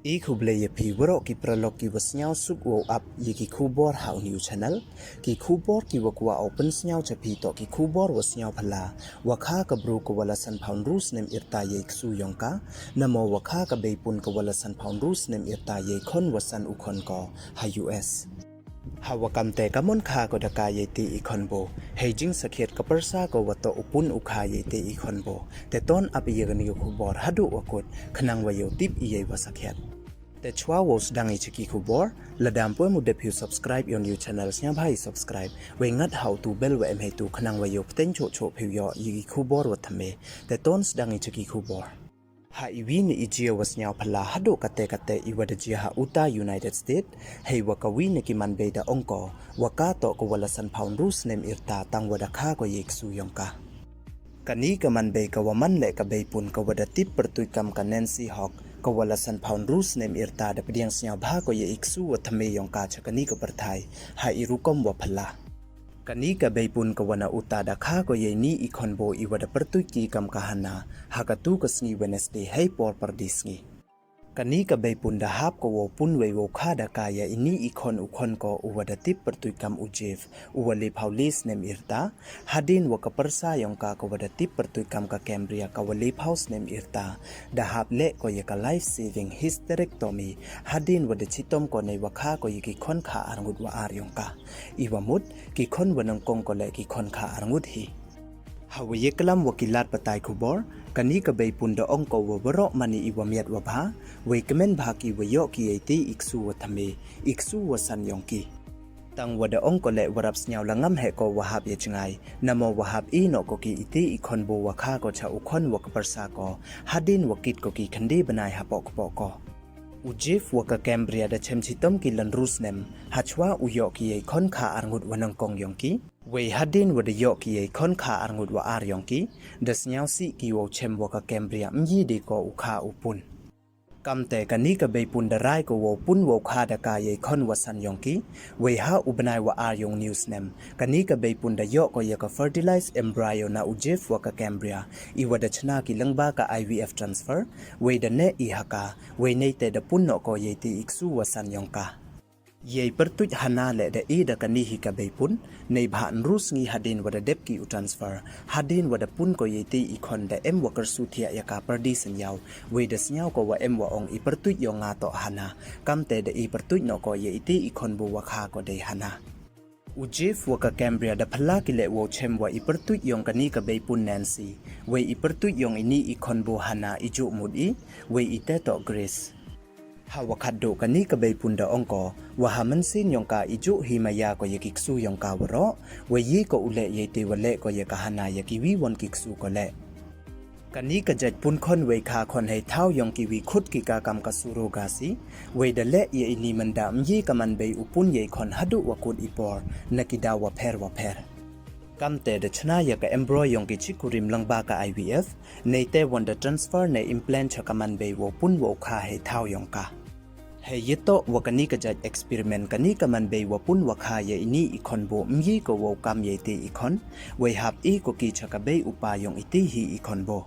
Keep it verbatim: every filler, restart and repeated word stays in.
I khublei ya phi waroh ki paralok ki wa sniawsuk wow ap ya ki khubor ha u new channel. Ki khubor ki wa kwah u pynsniaw cha phi toh ki khubor wa sniaw phylla, wa kha ka bru ka wa la san phaw ynru snem yrta yei ksu yong ka, namo wa kha ka beipun ka wa la san phaw ynru snem yrta yei khon wa san u khon ko ha U S. Ha wa kamte ka mon kha ko da ka yei te i khon bo, hei jingsakhiat ka pyrsa ko wa toh u pun u kha yei te i khon bo. Te ton ap ya kani ka khubor haduh wa kut, khnang wa yow tip yei wa sakhiat. Te chwa wow sdang i cha ki khubor, lada ym pu em u dep phi u subscribe yong u channel, sniawbha i subscribe, wei ngat ha u tu bell wa em heitu, khnang wa yow pteng choh choh phi u yoh ya ki khubor wa thymme. Te ton sdang i cha ki khubor. Ha i wi na i jia wa sniaw phylla haduh kate kate i wa da jia ha uta United States, hei wa ka wi na ki manbei da ong ko wa ka toh ka wa la san phaw ynru snem yrta tang wa da kha ko yei ksu yong ka. Kani ka manbei ka wa man leh ka beipun ka wa da tip pyrtuit kam ka Nancy Hawk, ka wa la san phaw ynru snem yrta, da pdiang sniawbha ko yei ksu wa thymme yong ka cha kani ka pyrthai ha i rukom wa phylla. Kani ka beipun ka wa na uta da kha ko yei ni i khon bo i wa da pyrtuit ki kam ka Hannah, ha ka tu ka sngi Wednesday hei por pyrdi sngi. Kani ka beipun da hap ko wow pun wei wow kha da ka ya i ni i khon u khon ko u wa da tip pyrtuit kam u Jeff, u wa le phaw le snem yrta, hadien wa ka pyrsa yong ka ka wa da tip pyrtuit kam ka Cambria, ka wa le phaw snem yrta, da hap leh ko ya ka life saving hysterectomy, hadien wa da chitom ko nei wa kha ko ya ki khon kha arngut wa ar yong ka. I wa mut, ki khon wa nyngkong ko leh ki khon kha arngut hi. Ha wa ye klam wa ki lad pathai khubor, kani ka beipun da ong ko wa waroh mani i wa miat wa bha, wei kmen bha ki wa yoh ki yei te i ksu wa thymme, i ksu wa san yong ki. Tang wa da ong ko leh wa rap sniaw la ngam heh ko wa hap ya jngai, namo wa hap i noh ko ki i te i khon bo wa kha ko cha u khon wa ka pyrsa ko, hadien wa kit ko ki khynde bnai hapoh kpoh ko. U Jeff wa ka Cambria da chem chitom ki la ynru snem, hachwa u yoh ki yei khon kha arngut wa nyngkong yong ki. Wei hadien wa da yoh ki yei khon kha arngut wa ar yong ki, da sniawsih ki wow chem wa ka Cambria ym ye de ko u kha u pun. Kamte kani ka beipun da rai ko wow pun wow kha da ka yei khon wa san yong ki. Wei ha u bnai wa ar yong u snem, kani ka beipun da yoh ko ya ka fertilized embryo na u Jeff wa ka Cambria, i wa da chna ki lyngba ka I V F transfer, wei da neh i ha ka, wei nei te da pun noh ko yei te i ksu wa san yong ka. Yei pyrtuit Hannah leh da e da kani hi ka beipun, neibhah ynru sngi hadien wa da dep ki u transfer, hadien wa da pun ko yei te i khon da em wa kyrsu thiah ya ka pyrdi synñiaw, wei da sniaw ko wa em wa ong i pyrtuit yong nga toh Hannah, kamte da e pyrtuit noh ko ya i te i khon bo wa kha ko dei Hannah. U Jeff wa ka Cambria da phylla ki leh wow chem wa i pyrtuit yong kani ka beipun Nancy, wei i pyrtuit yong i ni i khon bo Hannah i juh mut i, wei i te toh Grace. Ha wa khatduh kani ka beipun da ong ko, wa ha mynsiem yong ka i juh hi maya ko ya ki ksu yong ka waroh, wei ye ko u leh yei te wa leh ko ya ka Hannah ya ki wi won ki ksu ko leh. Kani ka jait pun khon wei kha khon hei thaw yong ki wi khut ki ka kam ka surrogacy, wei da leh ya i ni mynda ym ye ka manbei u pun yei khon haduh wa kut i por, na ki daw wa pher wa pher. Kamte da chna ya ka embryo yong ki chi kurim lyngba ka I V F, nei te won da transfer ne implant cha ka manbei wow pun wow kha hei thaw yong ka. Hei yatoh wa kani ka jait experiment, kani ka manbei wa pun wa kha ya i ni i khon bo ym ye ko wow kam yei te i khon, wei hap e ko ki cha ka bei u pa yong i te hi i khon bo.